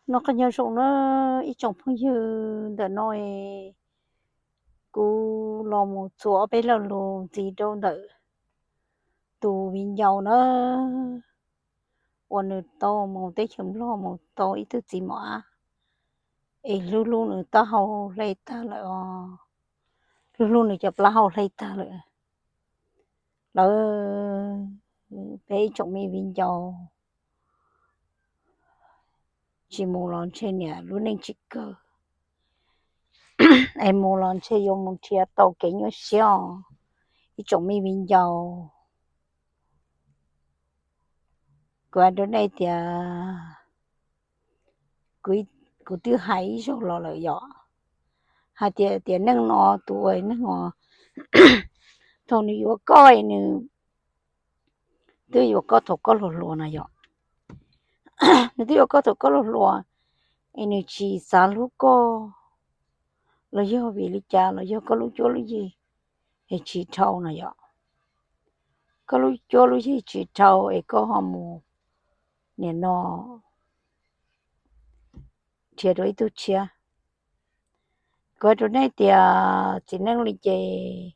Noj qab nyob zoo na ib tsoom phooj ywg. Ntawm no kuv los mus txuas ob peb lo lus ntxiv rau ntawm tus viv ncaus na, uas nws tau mus teb chaws Nplog mus tau ib tug txiv mos ab, es hlub hlub nws taub hau hle tag lawm os, hlub hlub nws cov plaub hau hle tag lawm. Lawv, peb ib tsoom me viv ncaus tsis mus los ntshe niam lub neej tsis kawg, es mus los ntshe yuav mus nrhiav tau kev nyuaj siab os ib tsoom me viv ncaus. Kuv hais rau nej tias, kuv twb hais ib zaug los lawm yom, hais tias tiam neej no tus neeg os, thaum nws yuav koj es nws twb yuav koj thaum koj hluas hluas na yom. Nws twb yuav koj thaum koj hluas hluas, es nws tsis xav hlub koj los yog vim li cas los yog koj lub cuab lub yig es tsis dhau na yom. Koj lub cuab lub yig tsis dhau es koj ho mus nim no nrhiav rau ib tug tshiab. Kuv hais rau nej tias txiv neej li ces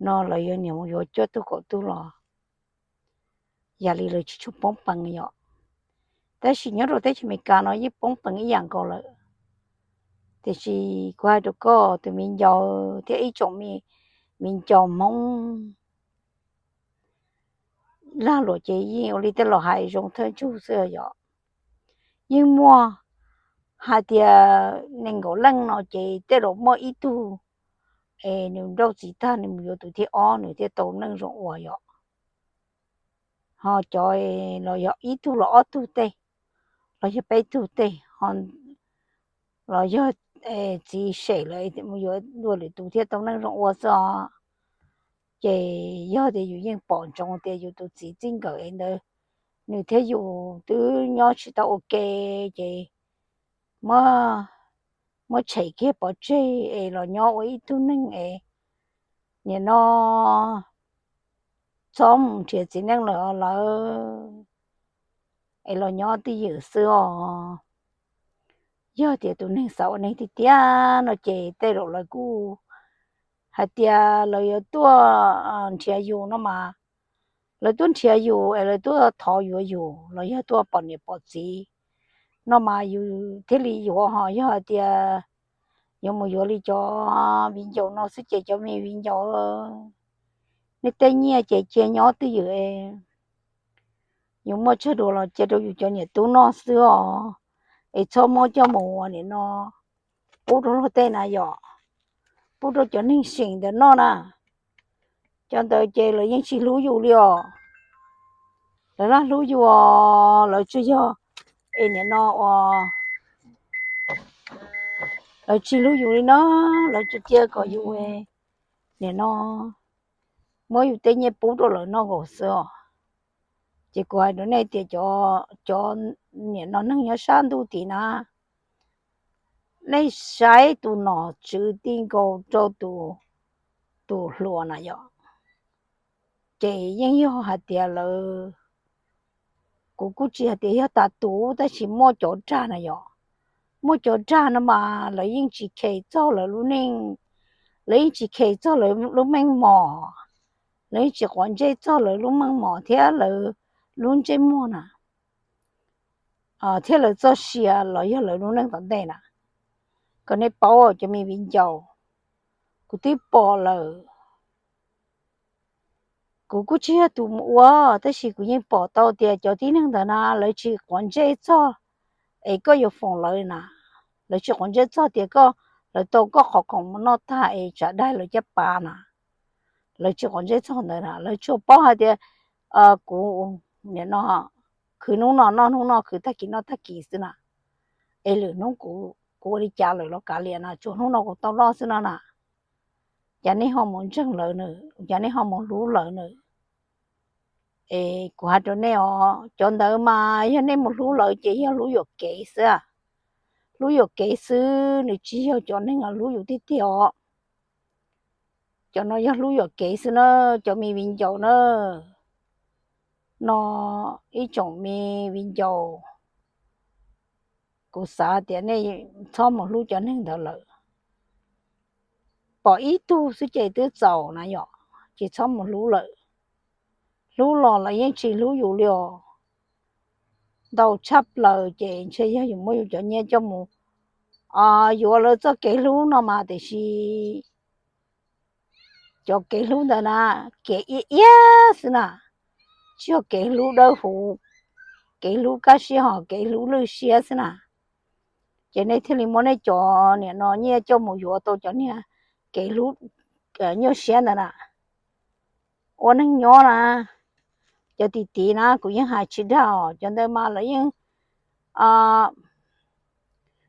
no lawv yuav niam mus yuav cuaj tug kaum tug los yam li lawv tsis tshua poob peev yom. Tab sis nyob rau teb chaws Amelikas no yeej poob peev ib yam nkaus lawm. Tiam sis kuv hais rau koj tus viv ncaus thiab ib tsoom viv ncaus Hmoob lag luam ces yeej ua li tej laus hais zoo thawj ntsug xwb yom. Yeej muaj hais tias nees nkaum leej no ces tej zaum muaj ib tug es nws nrauj txiv tag nws mus yuav tus thib ob nws thiaj tau neej zoo ua yom. Ho cov los yog ib tug los ob tug tej, los yog peb tug tej, los yog txiv sem lawm mus yuav dua lwm tus thiaj tau neej zoo ua xwb os. Ces yog tias yus yeej pom ntsoov tias yus tus txiv txij nkawm es ntawd nws thiab yus twb nyob tsis tau ua ke, ces muab tshem kiag pov tseg es los nyob ua ib tug neeg es nim no txhob mus nrhiav txiv neej lawm lawv, es los nyob twj ywm xwb os. Yog tias tus neeg xav ua neeg tiag tiag no ces tej zaum lawv kuj hais tias lawv yuav tuaj nrhiav yus no mas, lawv tuaj nrhiav yus es lawv tuaj thov yuav yus los yog tuaj pom niam pom txiv no mas yus thiaj li yuav. Ho yog hais tias yuav mus yuav li cov viv ncaus no xwb ces cov me viv ncaus, nej tej nyiaj ces cia nyob twj ywm, yus muaj tsawg dua los cia rau yus cov niam tub noj xwb os, es txhob muab coj mus ua nim no pub rau luag tej na yom, pub rau cov neeg seem ntawd noj na. Cov ntawd ces lawv yeej tsis hlub yus li os. Lawv laj hlub yus os, lawv tsuas yog es nim no ua, lawv tsis hlub yus li no, lawv tsuas cia kom yus nim no muab yus tej nyiaj pub rau lawv noj nkaus xwb os. Ces kuv hais rau nej tias cov nim no neeg nyob sab ntuj tim na, nej saib tus nom tswv ti nkaus rau tus hluas na yom, ces yeej yog hais tias lawv, kuv kuj tsis hais tias yog tas tus tab sis muaj cov dag na yom, muaj cov dag no mas lawv yeej tsis khes txog lawv lub neej, lawv yeej tsis khes txog lawv lub meej mom, lawv yeej tsis quav ntsej txog lawv lub meej mom thiab lawv lub ntsej muag na, thiab lawv txoj sia los yog lawv lub neej tom ntej na. Kom nej paub cov me viv ncaus, kuv twb pom lawm. Kuv kuj tsis yog tus mus ua, tab sis kuv yeej pom tau tias cov tib neeg ntawd na lawv tsis quav ntsej txog es koj yuav foom lawv na, lawv tsis quav ntsej txog tias koj, lawv tau koj qhov khoom mus noj tag es tsam daig lawv caj pas na, lawv tsis quav ntsej txog ntawd na. Lawv tsuas paub hais tias kuv nim no khwv hnub no noj hnub no, khwv tag kis noj tag kis xwb na, es lwm hnub kuv ua li cas lawm los kav liam na, tsuas hnub no kuv tau noj xwb no na. Cas nej ho mus ntseeg lawv nws, cas nej ho mus hlub lawv nws? Es kuv hais rau nej os, cov ntawd mas yog nej mus hlub lawv ces yog hlub yuam kev xwb. Hlub yuam kev xwb, nws tsis yog cov neeg hlub yus tiag tiag os. Cov no yog hlub yuam kev xwb na, cov me viv ncaus na. No ib tsoom me viv ncaus, Kuv xav tias nej txhob mus hlub cov neeg ntawd lawm. Pom ib tug xwb ces twb txaus na yom, ces txhob mus hlub lawm. Hlub los lawv yeej tsis hlub yus li os. Ntau tshaj plaws ces ntshe yog yus muab yus cov nyiaj coj mus yuav lawv txoj kev hlub no mas, tiam sis cov kev hlub ntawd na, kev iab iab xwb na, tsis yog kev hlub dawb huv, kev hlub kaj siab hos kev hlub lwj siab xwb na. Ces nej thiaj li muab nej cov niam no nyiaj coj mus yuav tau cov niag kev hlub nyuaj siab ntawd na. Ua neeg nyob na, cov tim tiv na kuv yeej hais tsis dag os, cov ntawd mas lawv yeej,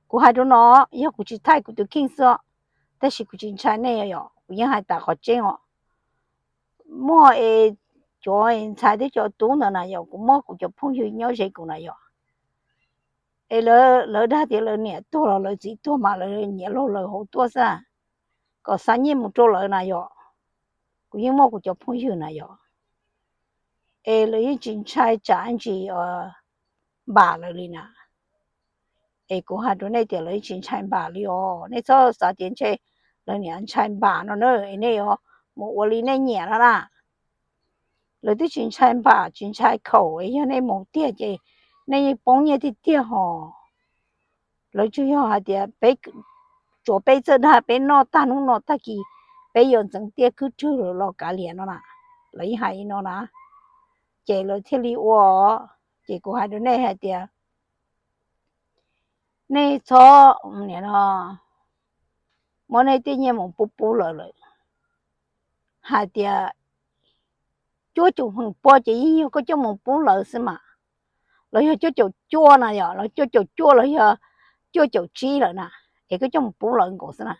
kuv hais rau no, yog kuv tsis thaij kuv tus kheej xwb, tab sis kuv tsis ntshai nej yom, kuv yeej hais tas qhov tseeb os. Muaj es cov ntxhais thiab cov tub ntawd na yom, kuv muab kuv cov phooj ywg nyob ze kuv na yom, es lawv dag tias lawv niam tuag los lawv txiv tuag mas lawv nyiav laug lawv hauv tuaj xwb, kom xa nyiaj mus rau lawv na yom. Kuv yeej muaj kuv cov phooj ywg na yom, es lawv yeej tsis ntshai tsam ntsis npam lawv li na. Es kuv hais rau nej tias lawv yeej tsis ntshai npam li os, nej txhob xav tias ntshe lawv niam ntshai npam no na, es nej yuav mus ua li nej nyiam no na. Lawv twb tsis ntshai npam tsis ntshai khaum, es yog nej mus tiag ces nej yeej poob nyiaj tiag tiag hos. Lawv tsuas yog hais tias peb, tsuas peb txawj dag peb noj tag hnub no tag kis, peb yuav ntxeev tiaj khwb rwg los kav liam no na. Lawv yeej hais li no na. Ces lawv thiaj li ua. Ces kuv hais rau nej hais tias nej txhob, nim no muab nej tej nyiaj mus pub pub lawv lawm. Hais tias cuaj caum feem pua ces yeej yog koj coj mus pub lawv xwb mas, los yog cuaj caum cuaj na yom, los cuaj caum cuaj los yog cuaj caum tsib lawm na, es koj coj mus pub lawv nkaus xwb na.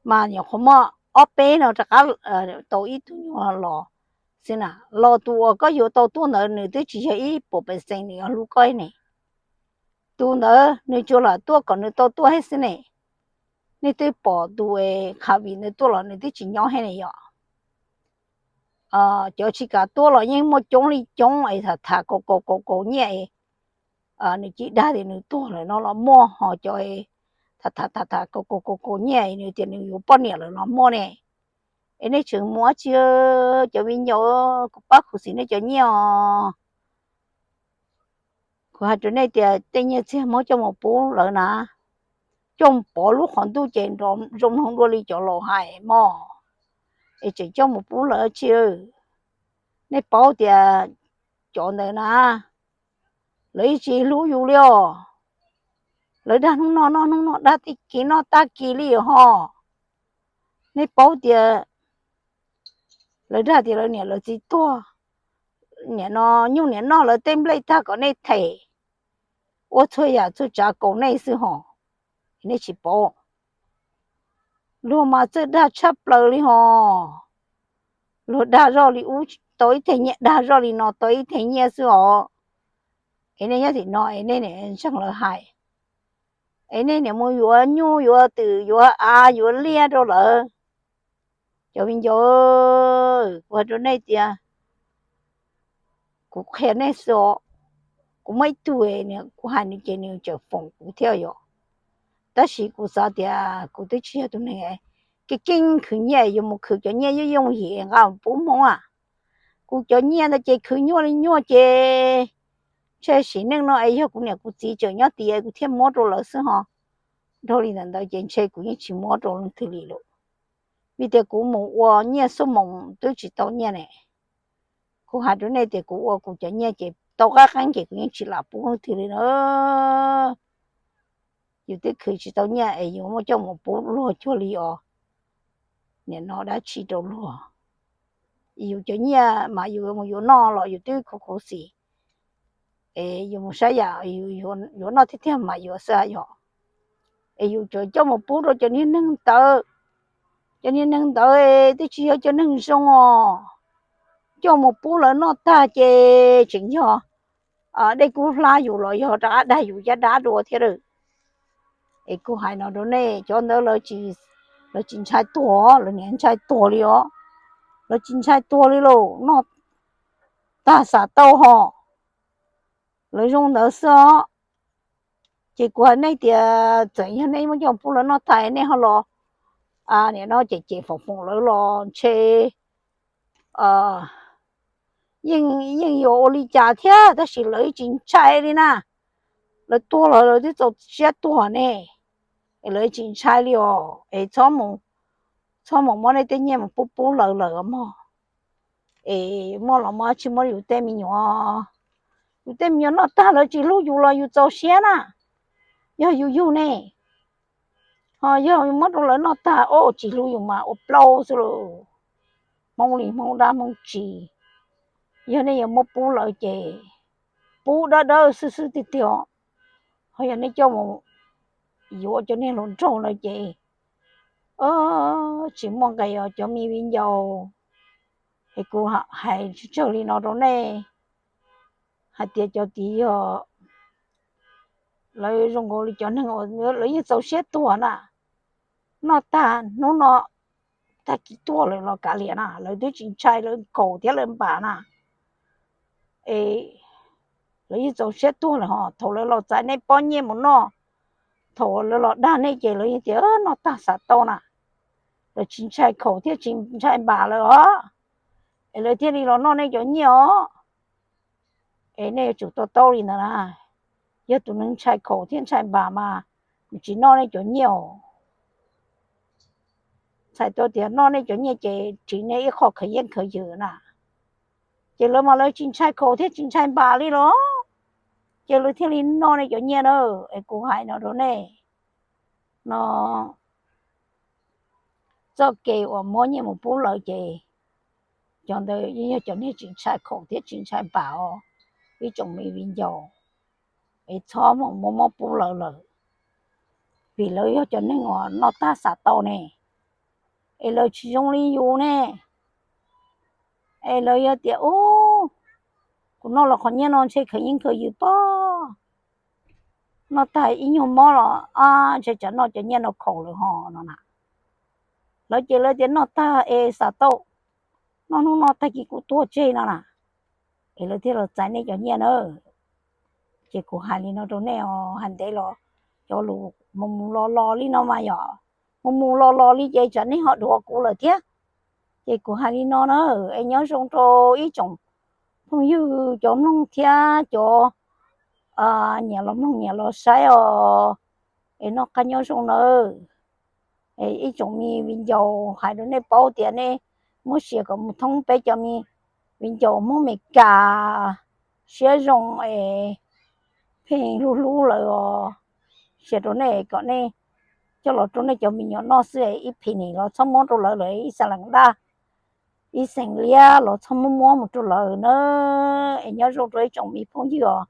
Mas nyuam qhuav muaj ob peb no rov qab tau ib tug nyuag los xwb na, los tus uas koj yuav tau tuaj ntawd nws twb tsis yog ib puas pes xees nws yuav hlub koj ne. Tus ntawd nws tsuas lam tuaj kom nws tau tuaj thiab xwb ne. Nej twb pom tus khav vim ntawd tuaj los nws twb tsis nyob thiab ne yom. Cov tsis kam tuaj los yeej muaj coob li coob es tham tham kaus kaus kaus kaus nyiaj, nws cia dag tias nws tuag lawm no los muaj, ho cov tham tham tham tham kaus kaus kaus kaus nyiaj nws tias nws yuav poj niam lawm los muaj ne. Es nej tseem mus dab tsi, cov viv ncaus, kuv pab khuv xim nej cov nyiaj os. Kuv hais rau nej tias tej nyiaj txiag muab coj mus pub lawv na, coj mus pov lub qhov ntuj ces nrov zoo mloog dua li cov laus hais mog. Es tseem coj mus pub lawv tsi. Nej paub tias cov ntawd na, lawv yeej tsis hlub yus li os. Lawv dag hnub no noj hnub no, dag tag kis noj tag kis li hos. Nej paub tias lawv dag tias lawv niam lawv txiv tuag, nim no nyuj niam noj lawv tej nplej tag kom nej them, ua txhua yam txhua tsav kaus nej xwb hos. Nej tsis paub. Luag mas txawj dag tshaj plaws li hos. Luag dag zoj li ub tau ib teg nyiaj, dag zoj li no tau ib teg nyiaj xwb os. Es nej nyob tim no es nej ntseeg lawv hais, es nej niam mus yuav nyuj yuav twm yuav av yuav liaj rau lawv. Cov viv ncaus, kuv hais rau nej tias, kuv qhia nej xwb os. Kuv muaj ib tug, kuv hais nws ces nws tseem foom kuv thiab yom. Tab sis kuv xav tias kuv twb tsis yog tus neeg keej keej khwv nyiaj yuav mus khwv cov nyiaj yooj yooj yim nqa pub Hmoob a. Kuv cov nyiaj ntawd ces khwv nyuaj li nyuaj ces ntshe sim neej no es yog kuv niam kuv txiv tseem nyob tid kuv thiaj muab rau lawv xwb hos. Dhau li ntawd ntawd ces ntshe kuv yeej tsis muab rau leej twg li lawm, vim tias kuv mus ua nyiaj xuab moos twb tsis tau nyiaj ne. Kuv hais rau nej tias kuv ua kuv cov nyiaj ces tau qab qeeb ces kuv yeej tsis lam pub leej twg li na. Yus twb khwv tsis tau nyiaj es yus muab coj mus pub luag cuag li os, nim no dab tsi rau luag. Yus cov nyiaj mas yus mus yuav noj los yus twb khuv khuv xim, es yus mus saib yam yuav noj tiag tiag mas yuav xwb yom. Es yus tseem coj mus pub rau cov niag neeg ntawd, cov niag neeg ntawd twb tsis yog cov neeg zoo os. Coj mus pub lawv noj tag ces tseem yog dej kub hlab yus los yog rov qab dag yus caj dab dua thiab lawm. Es kuv hais no rau nej, cov ntawd lawv tsis ntshai tuag, lawv niam ntshai tuag li os. Lawv tsis ntshai tuag li lauj, noj tag xav tau hos. Lawv zoo ntawd xwb os. Ces kuv hais nej tias txawm yog nej muab coj pub lawv noj tag nej ho los nim no cem cem foom foom lawv los ntshe yeej yuav ua li cas thiab, tab sis lawv tsis ntshai li na. Lawv tuag los lawv twb txaus siab tuag ne, es lawv tsis ntshai li os. Es txhob mus muab nej tej nyiaj mus pub pub lawv lawm mog. Es muaj los muab tsis muab yus tej me nyuam, yus tej me nyuam noj tag lawv tsis hlub yus los yus txaus siab na. Yog yus yug ne, ho yog muab rau lawv noj tag, o, tsis hlub yus mas ua plaub xwb lauj. Hmoob li Hmoob dab Hmoob tsis, yog nej yuav muab pub lawv ces pub dawb dawb xwb xwb tiag tiag. Ho yog nej coj mus yuav cov niag hluas nraug lawm ces tsis muaj nqis os cov me viv ncaus. Es kuv hais tsawg li no rau nej hais tias cov tid yog lawv zoo nkaus li cov neeg uas lawv yeej txaus siab tuag na. Noj tag hnub no tag kis tuag lawm los kav liam na, lawv twb tsis ntshai, lawv khaum thiab lawv npam na. Es lawv yeej txaus siab tuag lawm ho thaum lawv los txais nej pob nyiaj mus noj, thaum lawv los dag nej ces lawv yeej tias noj tag xav tau na. Lawv tsis ntshai khaum thiab tsis ntshai npam lawm os, es lawv thiaj li los noj nej cov nyiaj os. Es nej yuav tsum to taub li ntawd na. Yog tus neeg ntshai khaum thiab ntshai npam mas nws tsis noj nej cov nyiaj os. Txhais tau tias noj nej cov nyiaj ces ris nej ib qho khaws yeeb khaws ywm na. Ces lawv mas lawv tsis ntshai khaum thiab tsis ntshai npam li los, ces lawv thiaj li noj nej cov nyiaj na. Es kuv hais no rau nej no, txoj kev uas muab nyiaj mus pub lawv ces cov ntawd yeej yog cov neeg tsis ntshai khaum thiab tsis ntshai npam os, ib tsoom me viv ncaus. Es txhob mus muab muab pub lawv lawm, vim lawv yog cov neeg uas noj tag xav tau ne, es lawv tsis zoo li yus ne. Es lawv yog tias, ub, kuv noj los qhov nyiaj no ntshe khaws yeeb khaws ywm pob, noj tag ib nyuag mob los ntshe tsam noj cov nyiaj no khaum lawm ho no na. Lawv ces lawv tias noj tag es xav tau, noj hnub no tag kis kuv tuag tseg no na, es lawv thiaj los txais nej cov nyiaj na. Ces kuv hais li no rau nej os, hais ntev los cov lus mus mus los los li no mas yog mus mus los los li ces tsam nej ho dhuav kuv lawm thiab. Ces kuv hais li no na, es nyob zoo rau ib tsoom phooj ywg cov mloog thiab cov nyiam los mloog nyiam los saib os, es noj qab nyob zoo nawb. Ib tsoom me viv ncaus hais rau nej paub tias nej muab share kom mus thoob peb cov me viv ncaus Hmoob Amelikas siab zoo es pheej hlub hlub lawv os. Share rau nej kom nej coj los rau nej cov me nyuam noj xwb, ib phim nim los txhob muab rau lawv, lawv ib xeem leej daj ib xeem liab los txhob muab muab mus rau lawv na. Es nyob zoo rau ib tsoom me phooj ywg os,